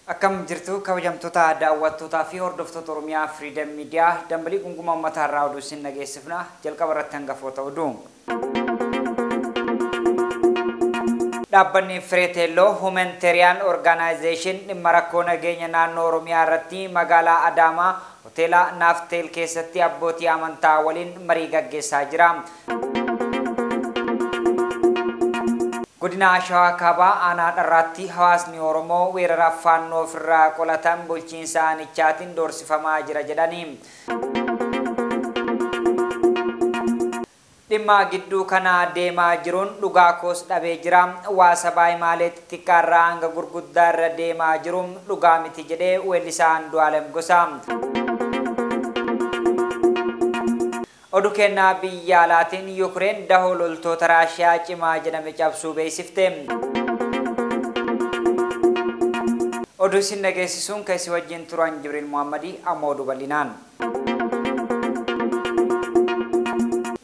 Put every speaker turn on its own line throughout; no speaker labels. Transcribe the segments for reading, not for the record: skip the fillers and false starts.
Akkam jirtu kabajamtoota daawwattootaa fi hordoftoota Oromiyaa Freedom Media dambalii gungumaa uummataa irraa oduu isin dhageessifna. Jalqaba irratti hangafoota oduu. Dhaabbanni Fireeteelloo Humanitarian Organization dhimma rakkoo nageenya naannoo Oromiyaa irratti magaalaa Adaamaa hoteela Naafteel keessatti abbootii amantaa waliin marii gaggeessaa jira. Godina Shawaa Kaabaa aanaa Dharraatti hawaasni Oromoo weerara faannoo ofirraa qolatan bulchiinsa aanichaatiin doorsifamaa jira jedhanii. Dhimma gidduu kana deemaa jiruun dhugaa koos dhabee jira. Waa sabaa himaalee xixiqqaarraa hanga gurguddaa irra deemaa jiruun dhugaa miti jedhee weellisaa Andu'aalem Gosaa. Oduu kennaa biyya alaatiin Yuukireen dahoo loltoota Raashiyaa cimaa jedhame cabsuu beeksifte. Oduu isin dhageessisuun kan isin wajjin turan Jibriil Muhammadii amma oduu bal'inaan.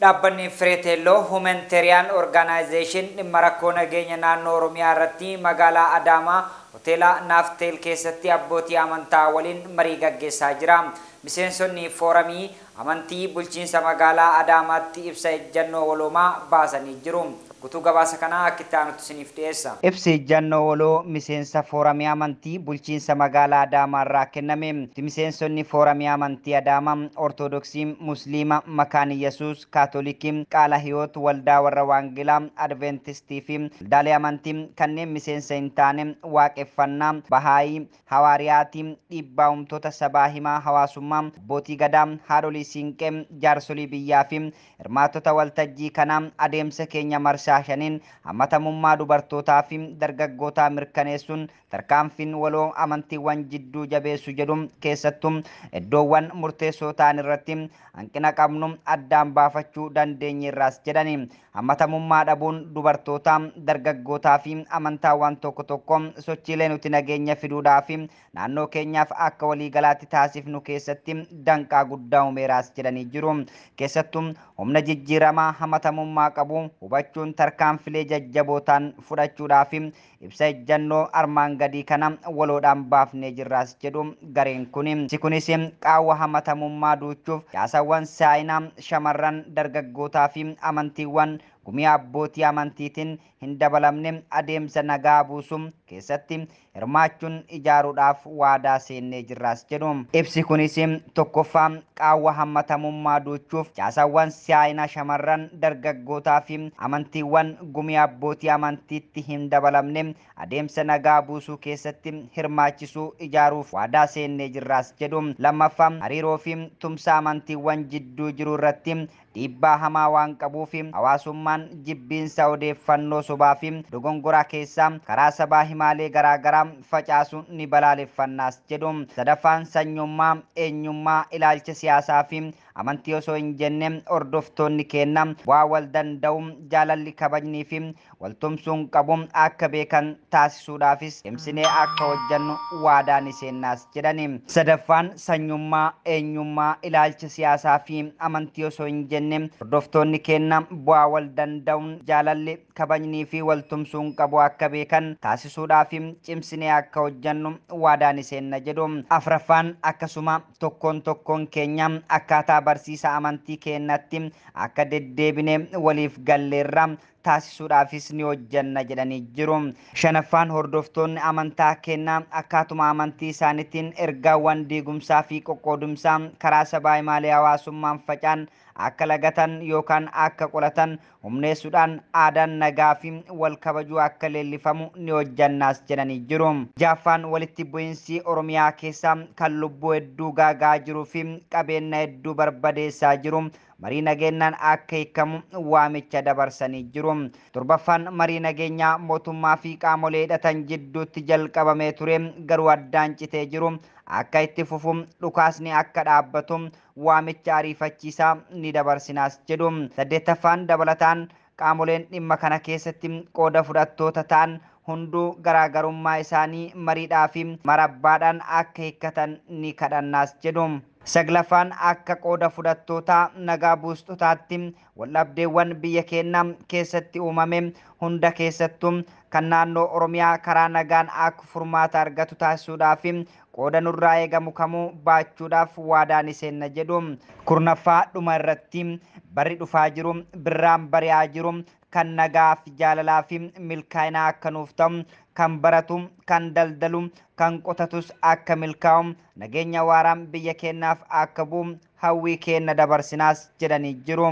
Dhaabbanni Fireeteelloo Humanitarian Organization dhimma rakkoo nageenya naannoo Oromiyaa irratti magaalaa Adaamaa hoteela Naafteel keessatti abbootii amantaa waliin marii gaggeessaa jira. Miseensonni fooramii amantii bulchiinsa magaalaa Adaamaatti ibsa ejjannoo waloomaa baasanii jiru. Guutuu gabaasa kanaa akka itti aanutti isiniif dhiyeessa. Ibsi ejjannoo waloo miseensa fooramii amantii bulchiinsa magaalaa Adaamaa irraa kenname. Miseensonni fooramii amantii Adaamaa Ortodoksii, Musliima, Makaan Yesuus, Kaatolikii, Qaala Hiyoot, Waldaa Warra Waangelaa, Adventistii fi waldaalee amantii kanneen miseensa hin taane waaqeffannaa, Bahaayii, Hawaariyaatii, dhiibbaa uumtoota sabaa himaa hawaasummaa, abbootii gadaa, haadholii siinqee, jaarsolii biyyaa fi hirmaattota waltajjii kanaa adeemsa keenya marsaa shaniin hammatamummaa dubartootaa fi dargaggootaa mirkaneessuun tarkaanfiin waloo amantiiwwan jidduu jabeessu jedhu keessattuu iddoowwan murteessoo ta'an irratti hanqina qabnu addaan baafachuu dandeenyeerraas jedhani. Hammatamummaa dhabuun dubartootaa, dargaggootaa fi amantaawwan tokko tokko sochiilee nuti nageenya fiduudhaa fi naannoo keenyaaf akka waliigalaatti taasifnu keessatti danqaa guddaa uumeeraas jedhanii jiru. Keessattuu humna jijjiiramaa hammatamummaa qabu hubachuun tarkaanfilee jajjabootaan fudhachuudhaa fi ibsa ejjannoo armaan gadii kana waloodhaan baafnee jirraas jedhu gareen kun. Kunis qaawwa hammatamummaa duuchuuf caasawwan saayinaa shamarran dargaggootaa fi amantiiwwan gumii abbootii amantiitiin hin dabalamne adeemsa nagaa buusuu keessatti hirmaachuun ijaaruudhaaf waadaa seennee jirraas jedhu. Ibsi kunis tokkoffaa qaawwa hammatamummaa duuchuuf caasawwan saayinaa shamarran dargaggootaa fi amantiiwwan gumii abbootii amantiitti hin dabalamne adeemsa nagaa buusuu keessatti hirmaachisuu ijaaruuf waadaa seennee jirraas jedhu. Lammaffaa hariiroo fi tumsa amantiiwwan jidduu jiru irratti dhiibbaa hamaa waan qabuuf hawaasummaan jibbiinsa odeeffannoo sobaa fi dogongoraa keessaa karaa sabaa himaalee garaagaraa facaasu ni balaaleffannaas jedhu. Sadaffaan sanyummaa, eenyummaa, ilaalcha siyaasaa fi amantii osoo hin jenne hordoftoonni kenna bu'aa wal danda'u jaalalli kabajnii fi waltumsuun qabu akka beekan taasisuudhaafis cimsinee akka hojjannu waadaa ni seennaas jedhani. Sadaffaan sanyummaa, eenyummaa, ilaalcha siyaasaa fi amantii osoo hin jenne hordoftoonni kenna bu'aa wal danda'uun jaalalli kabajnii fi waltumsuun qabu akka beekan taasisuudhaaf cimsinee akka hojjannu waadaa ni seenna jedhu. Afraffaan akkasuma tokkoon tokkoon keenya akkaataa barsiisa amantii keenyatti akka deddeebine waliif galleerra taasisuudhaafis ni hojjanna jedhanii jiru. Shanaffaan hordoftoonni amantaa kennaa akkaatuma amantii isaaniitiin ergaawwan diigumsaa fi qoqqoodumsaa karaa sabaa himaalee hawaasummaan facaan akka lagatan yookaan akka qolatan humneessuudhaan aadaan nagaa fi wal kabajuu akka leellifamu ni hojjannaas jedhanii jiru. Jaaffaan walitti bu'iinsi Oromiyaa keessaa kan lubbuu hedduu gaagaa jiruu fi qabeenya hedduu barbadeessaa jiru marii nageenyaan akka hiikamu waamicha dabarsanii jiru. Torbaffaan marii nageenyaa mootummaa fi qaamolee hidhatan jidduutti jalqabamee ture garuu addaan citee jiru akka itti fufu dhukaasni akka dhaabbatu waamicha ariifachiisaa ni dabarsinaas jedhu. Saddeettaffaan dabalataan qaamoleen dhimma kana keessatti qooda fudhattoota ta'an hunduu garaagarummaa isaanii mariidhaa fi marabbaadhaan akka hiikkatan ni kadhannaas jedhu. Saglaffaan akka qooda fudhattoota nagaa buustotaatti waldhabdeewwan biyya keenya keessatti uumame hunda keessattuu kan naannoo Oromiyaa karaa nagaan akka furmaata argatu taasisuudhaaf qooda nurraa eegamu kamuu baachuudhaaf waadaa ni seenna jedhu. Kurnaffaa dhuma irratti barri dhufaa jiru birraan bari'aa jiru kan nagaa fi jaalalaa fi milkaa'inaa akka nuuf ta'u kan baratu kan daldalu kan qotatus akka milkaa'u nageenya waaraan biyya keenyaaf akka bu'u hawwii keenya dabarsinaas jedhanii jiru.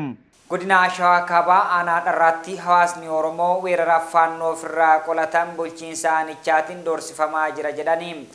Godina Shawaa Kaabaa aanaa Dharraatti hawaasni Oromoo weerara Faannoo ofirraa qolatan bulchiinsa aanichaatiin doorsifamaa jira jedhanii.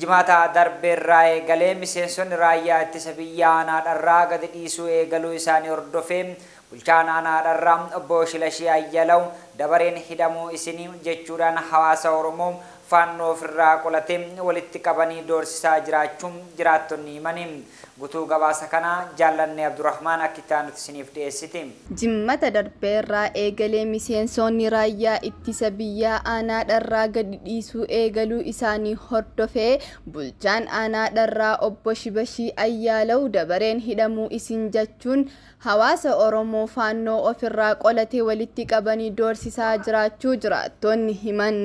Jimaata darbeerraa eegalee miseensonni raayyaa ittisa biyyaa aanaa Dharraa gadi dhiisuu eegaluu isaanii hordofee bulchaan aanaa Dharraa obbo Shilashii Ayyalaw dabareen hidhamuu isinii jechuudhaan hawaasa Oromoo Faannoo ofirraa qolatee walitti qabanii doorsisaa jiraachuun jiraattonni himanii. Guutuu gabaasa kanaa Jaallannee Abdurrahmaan akka itti aanutti isiniif dhiyeessiti.
Jimmata darbeerraa eegalee miseensonni raayyaa ittisa biyyaa aanaa Dharraa gadi dhiisuu eegaluu isaanii hordofee bulchaan aanaa Dharraa obbo Shibashii Ayyaalaw dabareen hidhamuu isin jechuun hawaasa Oromoo Faannoo ofirraa qolatee walitti qabanii doorsisaa jiraachuu jiraattonni himan.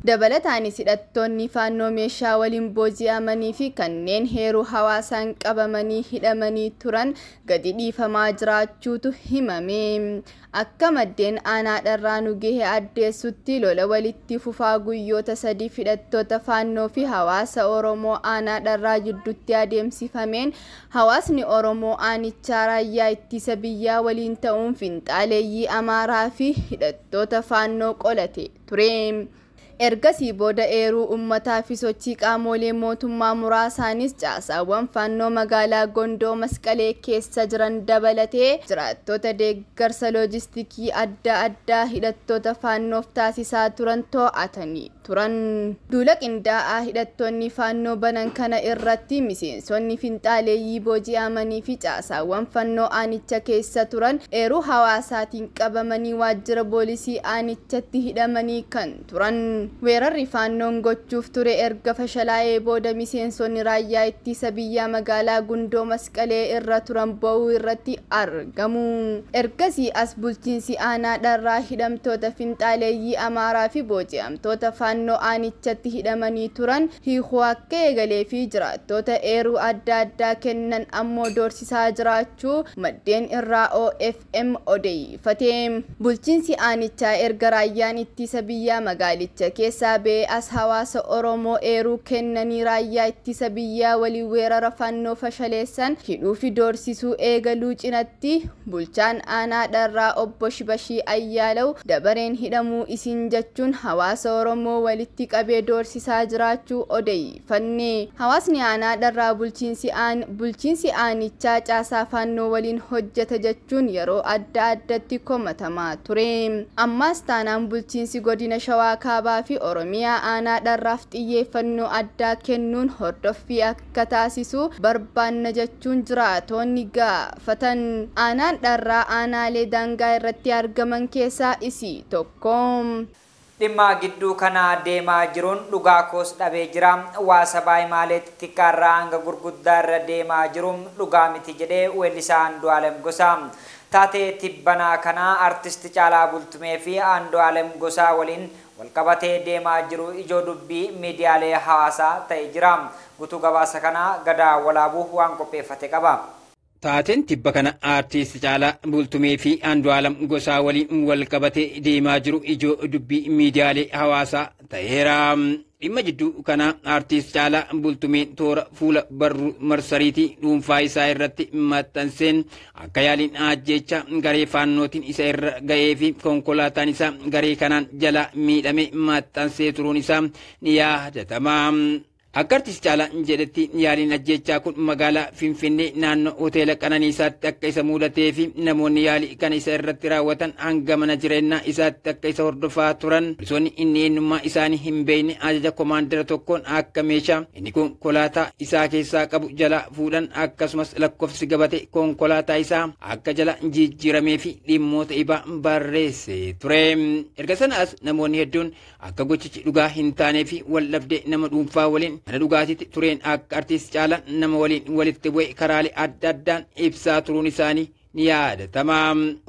Dabalataanis hidhattoonni Faannoo meeshaa waliin booji'amanii fi kanneen heeruu hawaasaan qabamanii hidhamanii turan gadi dhiifamaa jiraachuutu himame. Akka maddeen aanaa Dharraa nu gahe addeessutti lola walitti fufaa guyyoota sadii hidhattoota Faannoo fi hawaasa Oromoo aanaa Dharraa jidduutti adeemsifameen hawaasni Oromoo aanichaa raayyaa ittisa biyyaa waliin ta'uun finxaaleeyyii Amaaraa fi hidhattoota Faannoo qolate ture. Ergasii booda eeruu uummataa fi sochii qaamolee mootummaa muraasaanis caasaawwan Faannoo magaalaa Gondoo Masqalee keessa jiran dabalatee jiraattota deeggarsa loojistikii adda addaa hidhattoota Faannoof taasisaa turan to'atanii turan. Duula qindaa'aa hidhattoonni Faannoo banan kana irratti miseensonni finxaaleeyyii booji'amanii fi caasaawwan Faannoo aanicha keessa turan eeruu hawaasaatiin qabamanii waajjira poolisii aanichatti hidhamanii kan turan. Weerarri Faannoon gochuuf ture erga fashalaa'ee booda miseensonni raayyaa ittisa biyyaa magaalaa Gundoo Masqalee irra turan ba'uu irratti argamu. Ergasii as bulchiinsi aanaa Dharraa hidhamtoota finxaaleeyyii Amaaraa fi booji'amtoota Faannoo aanichatti hidhamanii turan hiikuu akka eegalee fi jiraattota eeruu adda addaa kennan ammoo doorsisaa jiraachuu maddeen irraa OFM odeeffate. Bulchiinsi aanichaa erga raayyaan ittisa biyyaa magaalicha keessaa ba'ee as hawaasa Oromoo eeruu kennanii raayyaa ittisa biyyaa waliin weerara Faannoo fashaleessan hidhuu fi doorsisuu eegaluu cinatti bulchaan aanaa Dharraa obbo Shibashii Ayyaalaw dabareen hidhamuu isin jechuun hawaasa Oromoo walitti qabee doorsisaa jiraachuu odeeffanne. Hawaasni aanaa Dharraa bulchiinsi aanichaa caasaa Faannoo waliin hojjeta jechuun yeroo adda addatti komatamaa ture. Ammaas taanaan bulchiinsi godina Shawaa Kaabaa fi Oromiyaa aanaa Dharraaf xiyyeeffannoo addaa kennuun hordoffii akka taasisu barbaanna jechuun jiraatonni gaafatan. Aanaan Dharraa aanaalee daangaa irratti argaman keessaa isii tokko.
Dhimma gidduu kana deemaa jiruun dhugaa koos dhabee jira. Waa sabaa himaalee xixiqqaarraa hanga gurguddaa irra deemaa jiruun dhugaa miti jedhee weellisaa Andu'aalem Gosaa. Taatee tibbanaa kanaa artisti Caalaa Bultumee fi Andu'aalem Gosaa waliin walqabatee deemaa jiru ijoo dubbii miidiyaalee hawaasaa ta'ee jira. Guutuu gabaasa kanaa Gadaa Walaabuu waan qopheeffate qaba.
Taateen tibba kana aartisti Caalaa Bultumee fi Andu'aalem Gosaa waliin walqabatee deemaa jiru ijoo dubbii miidiyaalee hawaasaa ta'eera. Dhimma jidduu kana aartisti Caalaa Bultumeen toora fuula barruu marsariitii dhuunfaa isaa irratti maxxanseen akka yaaliin ajjeecha garee Faannootiin isa irra ga'ee fi konkolaataan isaa garee kanaan jala miidhame maxxansee turuun isaa ni yaadatama. Akka artisti Caalaan jedhetti yaaliin ajjeechaa kun magaalaa Finfinnee naannoo hoteela Qananiisaatti akka isa mudatee fi namoonni yaalii kana isa irratti raawwatan hanga mana jireenyaa isaatti akka isa hordofaa turan poolisoonni inni eenyummaa isaanii hin beekne ajaja komaandara tokkoon akka meeshaa inni konkolaataa isaa keessaa qabu jala fuudhan akkasumas lakkoofsi gabatee konkolaataa isaa akka jala jijjiiramee fi dhimmoota ibaa barreesse ture. Erga sanaas namoonni hedduun akka gochichi dhugaa hin taanee fi wal dhabdee nama dhuunfaa waliin Mana dhugaatiitti tureen akka artiist Caalaan nama waliin walitti bu'e karaalee adda addaan ibsaa turuun isaanii ni yaadatama.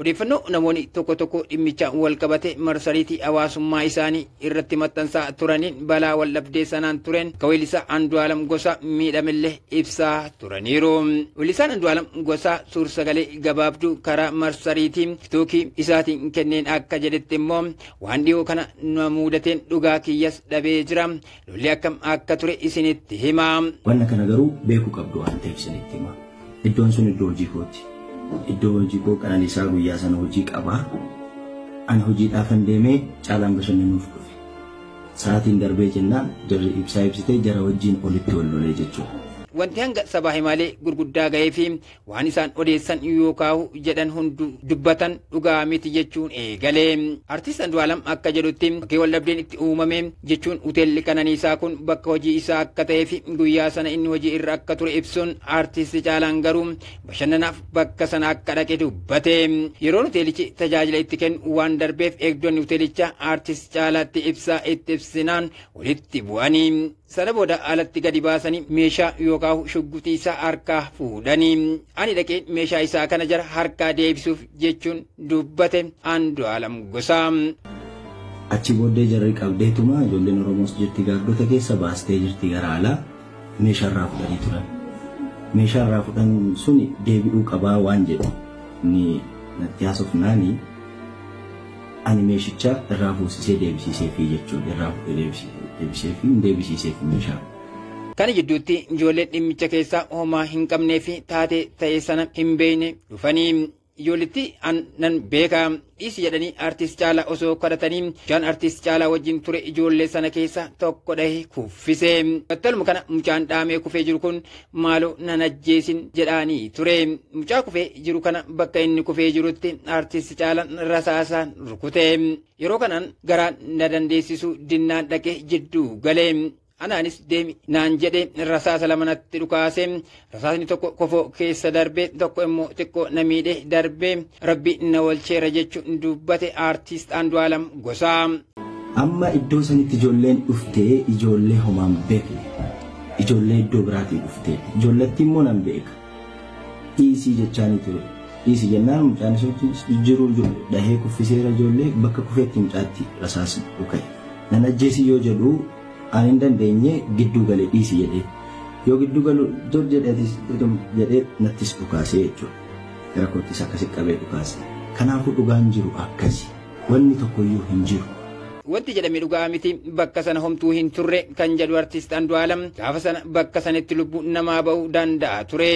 Odeeffannoo namoonni tokko tokko dhimmicha wal qabate marsariitii hawaasummaa isaanii irratti maxxansaa turaniin balaa wal dhabdee sanaan tureen akka weellisaa Andu'aalam Gosaa miidhamillee ibsaa turaniiru. Weellisaan Andu'aalam Gosaa suur-sagalee gabaabduu karaa marsariitii TikTokii isaatiin kenneen akka jedhetti immoo waan dhiyoo kana na mudateen dhugaa kiyyas dhabee jira. Lolli akkam akka ture isinitti hima.
Wanna kana garuu beekuu qabdu waan ta'eef isinitti hima. Iddoon sun iddoo hojii kooti. Iddoo hojii koo Qananiisaa guyyaa sana hojii qabaa. Ani hojiidhaafan deemee Caalaan bashannanuuf dhufe. Sa'aatiin darbee jennaan jarri ibsaa ibsitee jara wajjin olitti wal lolee jechuudha.
Wanti hanga sabaa himaalee gurguddaa ga'ee fi waan isaan odeessan yookaan jedhan hundu dubbatan dhugaa miti jechuun eegale. Artiist Andu'aalam akka jedhutti bakkee waldhabdeen itti uumame jechuun hoteelli Qananiisaa kun bakka hojii isaa akka ta'ee fi guyyaa sana inni hojii irra akka ture ibsuun artiist Caalaan garuu bashannanaaf bakka sana akka dhaqe dubbate. Yeroon hoteelichi tajaajila itti kennu waan darbeef eegdonni hoteelichaa artiist Caalaatti ibsaa itti ibsinaan walitti bu'anii sana booda alatti gadi baasanii meeshaa yookaan shugguxii isaa harkaa fuudhanii ani dhaqee meeshaa isaa kana jara harkaa deebisuuf jechuun dubbate Andu'aalam Gosaa.
Achi booddee jarri qabdeetuma ijoolleen Oromoos jirti gaardota keessa baastee jirti gara alaa meeshaa irraa fudhanii turan. Meeshaa irraa fudhan suni deebi'uu qabaa waan jedhu ni natti haasofnaani ani meeshicha irraa fuusisee deebisiisee fi jechuudha irraa fuudhee deebisee fi deebisiisee fi meeshaa.
Kana jidduutti ijoolleen dhimmicha keessaa homaa hin qabnee fi taatee ta'e sana hin beekne dhufanii ijoolletti nan beeka dhiisi jedhanii artiist Caalaa osoo kadhatanii mucaan artiist Caalaa wajjin ture ijoollee sana keessa tokko dhahee kuffise. Battaluma kana mucaan dhaamee kufee jiru kun maaloo nan ajjeesin jedhaanii ture. Mucaa kufee jiru kana bakka inni kufee jirutti artiist Caalaan rasaasaan rukute. Yeroo kanaan garaan na dandeessisu dinnaan dhaqee jidduu galee. Anaanis deemi naan jedhe rasaasa lama natti dhukaase. Rasaasni tokko kofoo keessa darbe, tokko immoo xiqqoo na miidhe darbe, rabbi na walcheera jechuun dubbate artiist Andu'aalam Gosaa.
Amma iddoo sanitti ijoolleen dhuftee ijoollee homaan beekne ijoollee iddoo biraatii dhuftee ijoolletti immoo nan beeka. Dhiisii jechaanii ture. Dhiisii jennaan mucaan isa jiru dhahee kuffiseera ijoollee bakka kufeetti mucaatti rasaasni dhuka'e. Nan ajjeesi yoo jedhu ani hin dandeenye gidduu galee dhiisi jedhee yoo gidduu galu dur jedhee nattis dhukaasee jechuudha. Gara koottis akkasi qabee dhukaase. Kanaafuu dhugaan jiru akkasi. Wanni tokkoyyuu hin jiru.
Wanti jedhame dhugaa miti bakka sana homtuu hin turre kan jedhu artiist Andu'aalam gaafa sana bakka sanatti lubbuun namaa ba'uu danda'a ture.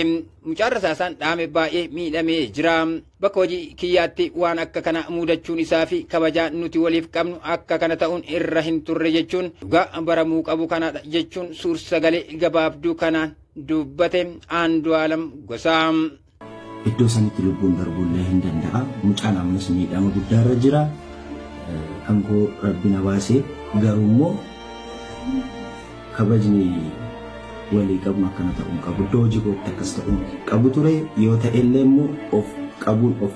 Mucaan rasaasaan dhaame baay'ee miidhamee jira. Bakka hojii kiyyaatti waan akka kana mudachuun isaa fi kabajaa nuti waliif qabnu akka kana ta'uun irra hin turre jechuun dhugaa baramuu qabu kanadha jechuun suur-sagalee gabaabduu kanaan dubbate Andu'aalam Gosaa.
Iddoo sanitti lubbuun darbullee hin danda'a. Mucaan ammas miidhama guddaarra jira. Kan koo rabbi na baasee garuu immoo kabajni walii qabnu akkana ta'uu hin qabu. Iddoo hojii kootti akkas ta'uu hin qabu ture yoo ta'ellee immoo of qabuun of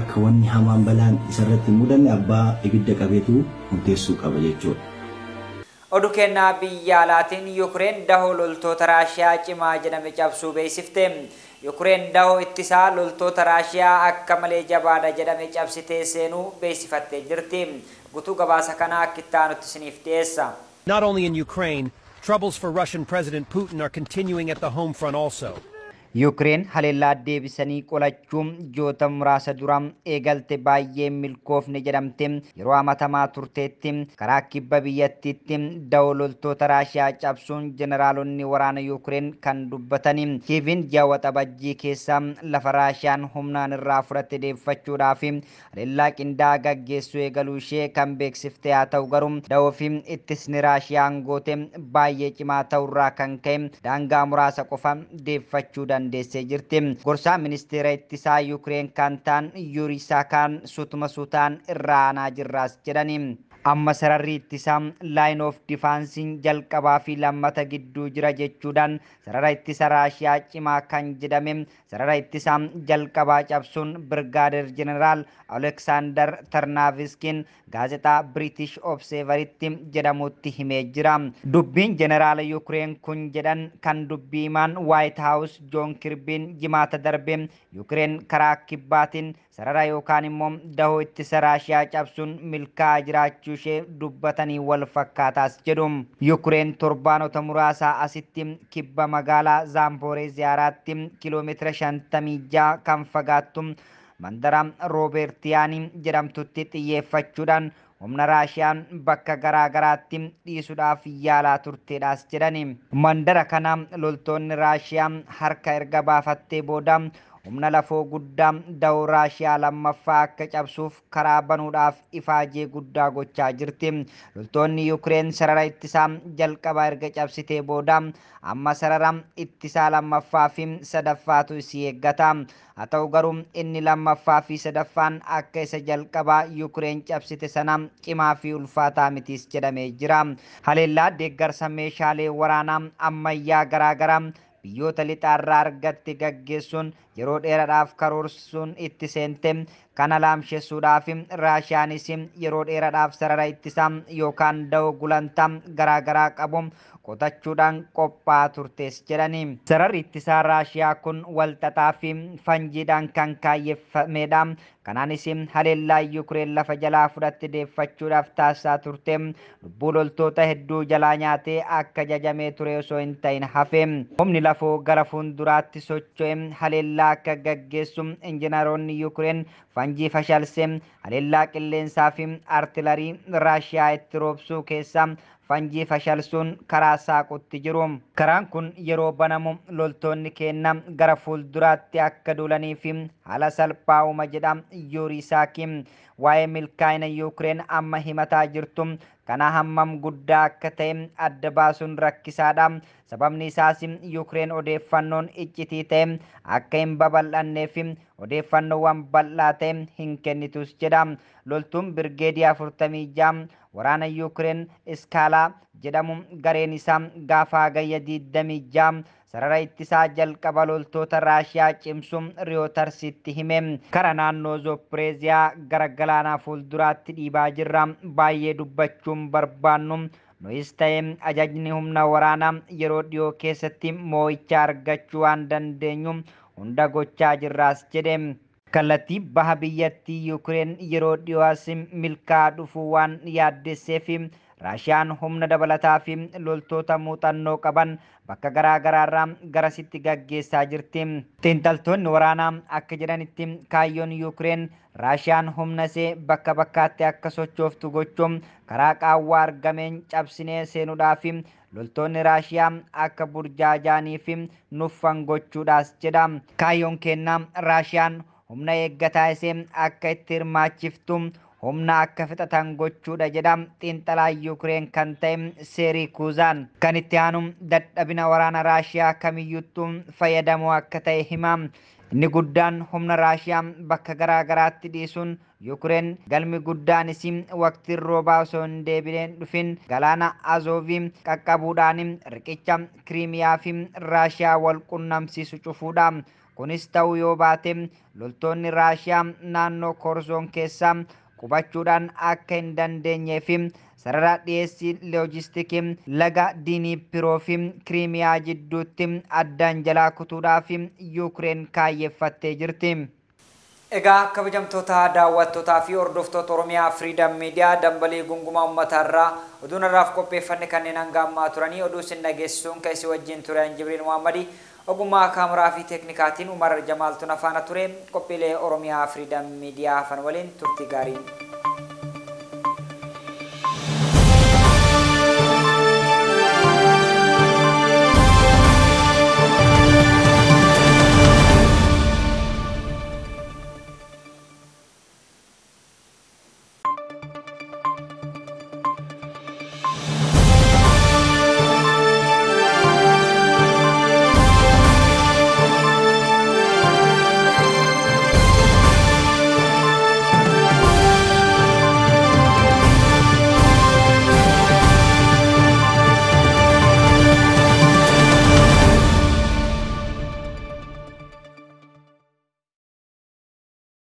akka wanni hamaan balaan isarratti hin mudanne abbaa ibidda qabeetu murteessuu qaba jechuudha.
Oduu kennaa biyya alaatiin Yukureen dahoo loltoota Raashiyaa cimaa jedhame cabsuu beeksifte. Yukureen dahoo ittisaa loltoota Raashiyaa akka malee jabaadha jedhame cabsitee seenuu beeksifattee jirti. Guutuu gabaasa kanaa akka itti aanutti isiniif dhiyeessa.
Not only in Ukraine, troubles for Russian President Putin are continuing at the home front also.
Yuukireen haleellaa deebisanii qolachuun ji'oota muraasa dura eegalte baay'ee milkoofne jedhamte yeroo amatamaa turteetti karaa kibba biyyattiitti da'oo loltoota Raashiyaa cabsuun jeneraalonni waraana Yuukireen kan dubbatani. Kiiviin ji'a Waxabajjii keessa lafa Raashiyaan humnaan irraa fudhatte deeffachuudhaaf haleellaa qindaa'aa gaggeessuu eegaluu ishee kan beeksifte haa ta'u garuu da'oo fi ittisni Raashiyaan goote baay'ee cimaa ta'urraa kan ka'e daangaa muraasa qofa deeffachuu dandeessee jirti. Gorsaa ministeera ittisaa Yuukireen kan ta'an Yurii Saakaan sutuma suutaan irraa aanaa jirraas jedhani. Amma sararri ittisaa line of defense jalqabaa fi lammata gidduu jira jechuudhaan sarara ittisa Raashiyaa cimaa kan jedhame sarara ittisaa jalqabaa cabsuun Birgaadeer Jeneraal Aleksaandar Tarnaaviskin gaazexaa British Observeritti jedhamutti himee jira. Dubbiin Jeneraala Yukureen kun jedhan kan dubbii himaan White House Joon Kirbiin jimaata darbe Yukureen karaa kibbaatiin sarara yookaan immoo dahoo ittisa Raashiyaa cabsuun milkaa'aa jiraachuu ishee dubbatanii wal fakkaataas jedhu. Yukureen torbaanota muraasaa asitti kibba magaalaa Zaamporeeziyaaraatti kiiloomeetira 56 kan fagaattu mandara Roobertiyaanii jedhamtutti xiyyeeffachuudhaan humna Raashiyaan bakka garaa garaatti dhiisuudhaaf yaalaa turteedhaas jedhani. Mandara kana loltoonni Raashiyaa harka erga baafattee booda humna lafoo guddaa da'oo Raashiyaa lammaffaa akka cabsuuf karaa banuudhaaf ifaajee guddaa gochaa jirti. Loltoonni Yukureen sarara ittisaa jalqabaa erga cabsitee booda amma sarara ittisaa lammaffaa fi sadaffaatu isii eeggata. Haa ta'u garuu inni lammaffaa fi sadaffaan akka isa jalqabaa Yukureen cabsite sana cimaa fi ulfaataa mitiis jedhamee jira. Haleellaa deeggarsa meeshaalee waraanaa ammayyaa garaa garaa biyyoota lixaarraa argatte gaggeessuun yeroo dheeraadhaaf karoorsuun itti seente kana laamsessuudhaaf Raashiyaanis yeroo dheeraadhaaf sarara ittisaa yookaan da'oo gulantaa garaa garaa qabu qotachuudhaan qophaa'aa turtes jedhani. Sararri ittisaa Raashiyaa kun walxaxaa fi fanjiidhaan kan kaayyeffamedha. Kanaanis haleellaa Yukureen lafa jalaa fudhatte deeffachuudhaaf taasisaa turte lubbuu loltoota hedduu jalaa nyaatee akka jajamee ture osoo hin ta'in hafe. Humni lafoo gara fuulduraatti socho'e haleellaa akka gaggeessu injinaroonni Yukureen fanjii fashalse haleellaa qilleensaa fi artilarii Raashiyaa itti roobsuu keessaa fanjii fashalsuun karaa saaqutti jiru. Karaan kun yeroo banamu loltoonni keenya gara fuulduraatti akka duulanii fi haala salphaa uuma jedha Yuurii Saakiin. Waa'ee milkaa'ina Yukureen amma himataa jirtu kana hammam guddaa akka ta'e adda baasuun rakkisaadha. Sababni isaas Yukureen odeeffannoon iccitii ta'e akka hin babal'annee fi odeeffannoowwan bal'aa ta'e hin kennitus jedha. Loltuun Birgeedii 46 waraana Yukureen Iskaalaa jedhamu gareen isaa gaafa hagayya 26 sarara ittisaa jalqaba loltoota Raashiyaa cimsuun Riyootarsitti hime. Kara naannoo Zooppireeziyaa gara galaanaa fuulduraatti dhiibaa jirra. Baay'ee dubbachuun barbaannu nuyis ta'e ajajni humna waraanaa yeroo dhiyoo keessatti moo'icha argachuu waan dandeenyu hunda gochaa jirraas jedhe. Kallattii baha biyyattii Yukureen yeroo dhiyoo as milkaa'aa dhufuu waan yaaddesseef Raashiyaan humna dabalataa fi loltoota muuxannoo qaban bakka garaa garaarraa garasitti gaggeessaa jirti. Xiinxaltoonni waraanaa akka jedhanitti kaayyoon Yukureen Raashiyaan humna ishee bakka bakkaatti akka sochooftu gochuun karaa qaawwaa argameen cabsinee seenuudhaaf loltoonni Raashiyaa akka burjaajaanii fi nuffan gochuudhaas jedha. Kaayyoon kennaa Raashiyaan humna eeggataa ishee akka itti hirmaachiftu humna akka fixatan gochuudha jedha xiinxalaa Yukureen kan ta'e Seerii Kuuzaan. Kan itti aanu dadhabina waraana Raashiyaa kamiyyuttuu fayyadamoo akka ta'e hima. Inni guddaan humna Raashiyaa bakka garaa garaatti dhiisuun Yukureen galmi guddaanis waqtiin roobaa osoo hin deebileen dhufin galaana Azoovii qaqqabuudhaan riqicha Kiriimiyaa fi Raashiyaa wal qunnamsiisu cufuudha. Kunis ta'uu yoo baate loltoonni Raashiyaa naannoo Korzoon keessaa qubachuudhaan akka hin dandeenyee fi sarara dhiyeessii loojistikii laga Diinippiroo fi Kiriimiyaa jidduutti addaan jalaa kutuudhaaf Yukureen kaayyeeffattee jirti. Egaa kabajamtoota daawwattootaa fi hordoftoota Oromiyaa Freedom Media dambalii gungumaa uummataarraa oduun irraaf qopheeffanne kanneen hanga ammaa turanii oduu isin dhageessisuun kan isin wajjin ture Jibriil Muhammadii ogummaa kaameraa fi teeknikaatiin Umar Jamaaltuun afaana ture qophiilee Oromiyaa Freedom Media hafan waliin turtii gaarii.